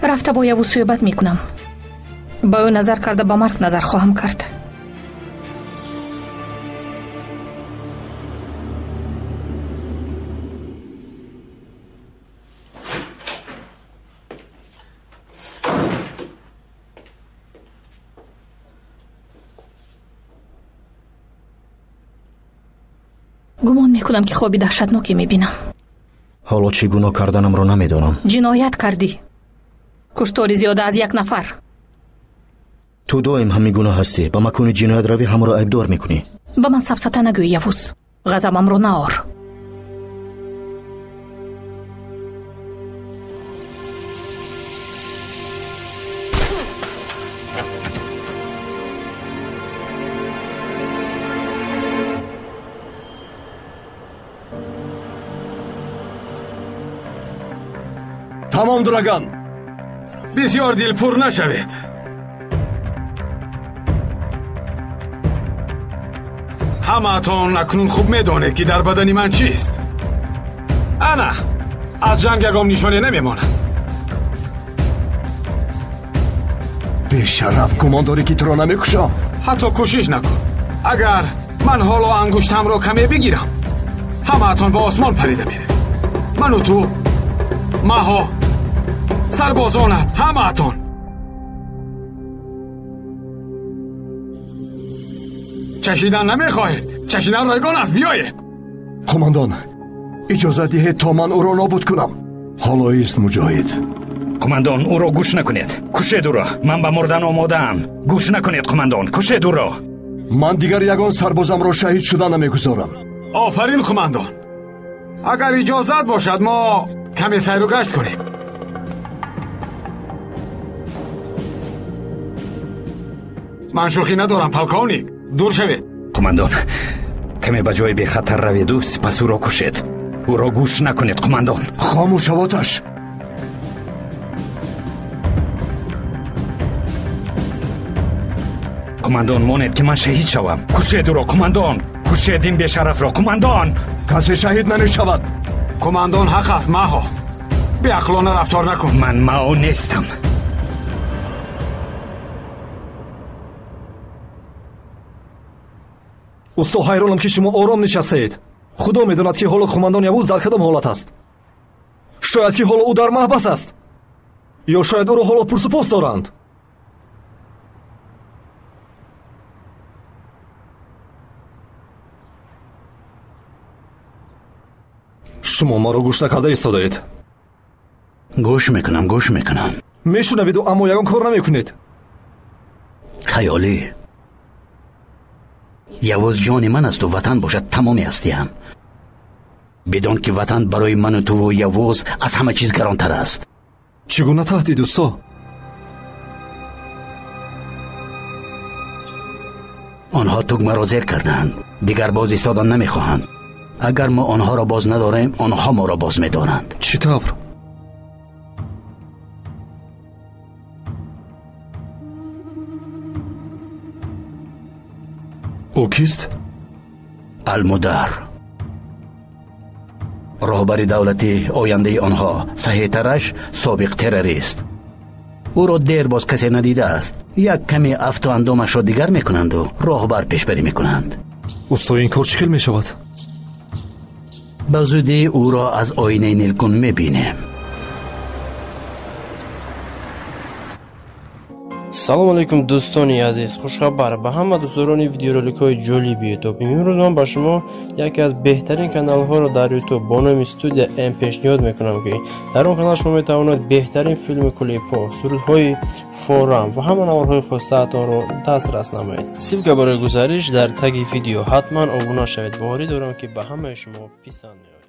Рафта бо Явуз суҳбат мекунам. Ба ӯ назар карда ба марг назар хоҳам кард. Гумон мекунам, ки хоби даҳшатноке мебинам. Ҳоло чӣ гуноҳ карданамро намедонам. Ҷиноят кардӣ. Куштори зиёда аз як нафар. Ту доим ҳамин гуноҳ ҳастӣ. Ба макони ҷиноят равӣ, ҳамаро айбдор мекунӣ. Ба ман сафсата нагӯй, Явуз. Ғазабамро наор. Тамом, Драган. Бисёр дилпур нашавед. Ҳамаатон акнун хуб медонед, ки дар бадани ман чист. Ана, аз ҷанг ягон нишоне намемонад. Бешараф, гумон дорӣ, ки туро намекушам? Ҳатто кӯшиш накун. Агар ман ҳоло ангуштамро каме бигирам, ҳамаатон ба осмон парида меравед. Ману ту, маҳо, сарбозонат, ҳамаатон. Чашидан намехоҳед? Чашидан ройгон аст, биёед. Қумондон, иҷозат диҳед, то ман ӯро нобуд кунам. Ҳоло ист, муҷоҳид. Қумандон, ӯро гӯш накунед. Кушед ӯро. Ман ба мурдан омодаам. Гӯш накунед, қумандон, кушед ӯро. Ман дигар ягон сарбозамро шаҳид шуда намегузорам. Офарин, қумандон. Агар иҷозат бошад, мо каме сайру гашт кунем. Ман шӯхӣ надорам, полковник. Дур шавед. Қумандон, каме ба ҷои бехатар раведу сипас ӯро кушед. Ӯро гӯш накунед, қумандон. Хомӯш шавоташ. Қумандон, монед, ки ман шаҳид шавам. Кушед ӯро, қумандон. Кушед ин бешарафро, қумандон. Касе шаҳид намешавад. Қумандон ҳақ аст, маҳо. Беақлона рафтор накун. Ман мао нестам. Усто, ҳайронам, ки шумо ором нишастаед. Худо медонад, ки ҳоло қумандон Явуз дар кадом ҳолат аст. Шояд, ки ҳоло ӯ дар маҳбас аст, ё шояд ӯро ҳоло пурсупос доранд. Шумо маро гӯш накарда истодаед. Гӯш мекунам, гӯш мекунам. Мешунаведу, аммо ягон кор намекунед. Хаёлӣ. Явуз ҷони ман асту ватан бошад тамоми ҳастиям. Бидон, ки ватан барои ману туву Явуз аз ҳама чиз гаронтар аст. Чӣ гуна таҳдид, усто? Онҳо тугмаро зер карданд. Дигар боз истодан намехоҳанд. Агар мо онҳоро боз надорем, онҳо моро боз медоранд. Чӣ тавр? Ӯ кист? Алмудар, роҳбари давлати ояндаи онҳо, саҳеҳтараш собиқ террорист. Ӯро дер боз касе надидааст. Як каме афту андомашро дигар мекунанду роҳбар пешбарӣ мекунанд. Усто, ин кор чӣ хел мешавад? Ба зудӣ ӯро аз оинаи нилгун мебинем. Салом алейкум, дӯстони азиз. Хушхабар ба ҳама дӯстдорони видеороликҳои ҷолиби Ютуб. Имрӯз ман ба шумо яке аз беҳтарин каналҳоро дар Ютуб бо номи Студия М пешниҳод мекунам, ки дар он канал шумо метавонед беҳтарин филми клипҳо, сурудҳои форам ва ҳама наворҳои хостаатонро дастрас намоед. Ссилка барои гузариш дар таги видео. Ҳатман обуна шавед. Боварӣ дорам, ки ба ҳамаи шумо писанд меояд.